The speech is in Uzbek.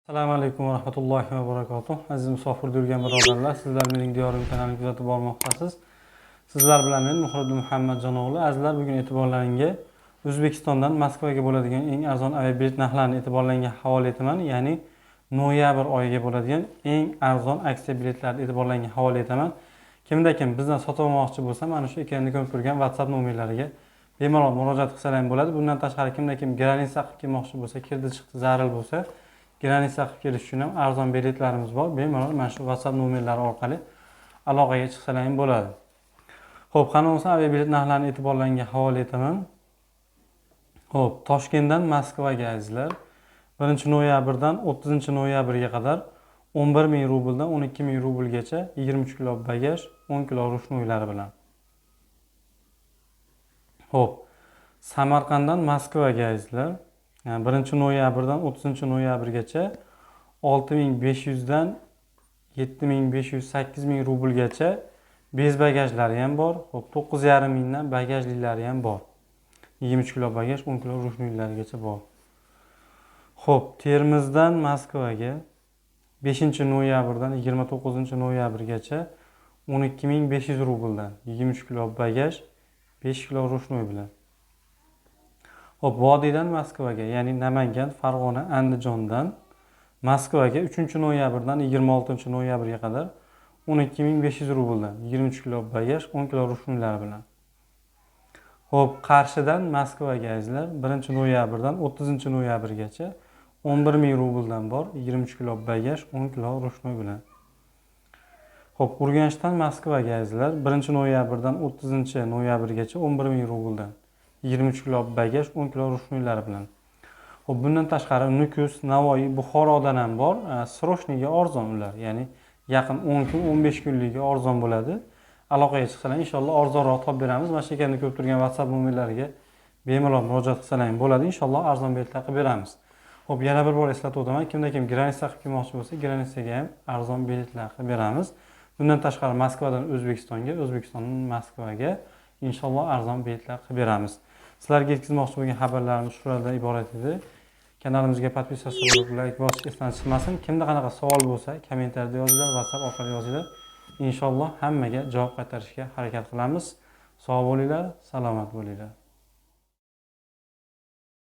Assalomu alaykum va rahmatullohi va barakatuh. Aziz musofirda yurgan birodarlar, sizlar mening diyorim kanalini kuzatib bormoqdasiz. Sizlar bilan men Muhriddin Muhammadjon o'g'li. Azizlar, bugun e'tiborlaringga O'zbekistondan Moskvaga bo'ladigan eng arzon aviabilet narxlarini e'tiborlaringga havola etaman. Ya'ni noyabr oyiga bo'ladigan eng arzon aksiya biletlarini e'tiborlaringga havola etaman. Kimda kim bizdan sotib olmoqchi bo'lsa, mana shu ekranda ko'rib turgan WhatsApp nomerlariga bemalol murojaat qilsalar ham bo'ladi. Bundan tashqari kimda kim граница qilib kelmoqchi bo'lsa, kirdi chiqdi zaril bo'lsa, граница qilib kelish uchun ham arzon biletlarimiz bor. Bemalol mana shu WhatsApp nomerlari orqali aloqaga chiqsalar ham bo'ladi. Xo'p, qani bo'lsa aviabilet narxlarini e'tiborlaringga havola etaman. Xo'p, Toshkentdan Moskvaga, azizlar, 1-noyabrdan 30-noyabrga qadar 11 ming rubldan 12 ming rublgacha, 23 kilo bagaj, 10 kilo ручной lari bilan. Xo'p, Samarqanddan Moskvaga, azizlar, 1-noyabrdan 30-noyabrgacha 6500 dan 7500, 8000 rublgacha без bagajlari ham bor. Xo'p, 9,5 mingdan bagajlilari ham bor. 23 kilo bagaj, 10 kilo ручной larigacha bor. Xo'p, Termizdan Moskvaga 5-noyabrdan 29-noyabrgacha 12 500 rubldan, 23 kilo bagaj, 5 kilo ручной bilan. Xo'p, Vodiydan Moskvaga, ya'ni Namangan, Farg'ona, Andijondan Moskvaga 3-noyabrdan 26-noyabrga qadar 12 500 rubldan, 23 kilo bagaj, 10 kilo ручной lari bilan. Xo'p, Qarshidan Moskvaga, azizlar, 1-noyabrdan 30-noyabrgacha 11 ming rubldan bor, 23 kilo bagaj, 10 kilo ручной bilan. Xo'p, Urganchdan Moskvaga, azizlar, 1-noyabrdan 30-noyabrgacha 11 ming rubldan, 23 kilo bagaj, 10 kilo ручной lari bilan. Xo'p, bundan tashqari Nukus, Navoiy, Buxorodan ham bor. Срочный ga arzon ular. Ya'ni yaqin 10 kun, 15 kunligiga arzon bo'ladi. Aloqaga chiqsalar, inshaalloh arzonroq topib beramiz. Mana shu ekranda ko'rib turgan WhatsApp nomerlariga bemalol murojaat qilsalar ham bo'ladi. Inshaalloh arzon biletlar qilib beramiz. Xo'p, yana bir bor eslatib o'taman. Kimda kim граница qilib kelmoqchi bo'lsa, граница ga ham arzon biletlar qilib beramiz. Bundan tashqari Moskvadan O'zbekistonga, O'zbekistondan Moskvaga inshaalloh arzon biletlar qilib beramiz. Sizlarga yetkazmoqchi bo'lgan xabarlarimiz shulardan iborat edi. Kanalimizga подписаться bo'lib, layk bosish esdan chiqmasin. Kimda qanaqa savol bo'lsa, kommentariyada yozinglar, WhatsApp orqali yozinglar. Inshaalloh hammaga javob qaytarishga harakat qilamiz. Sog' bo'linglar, salomat bo'linglar.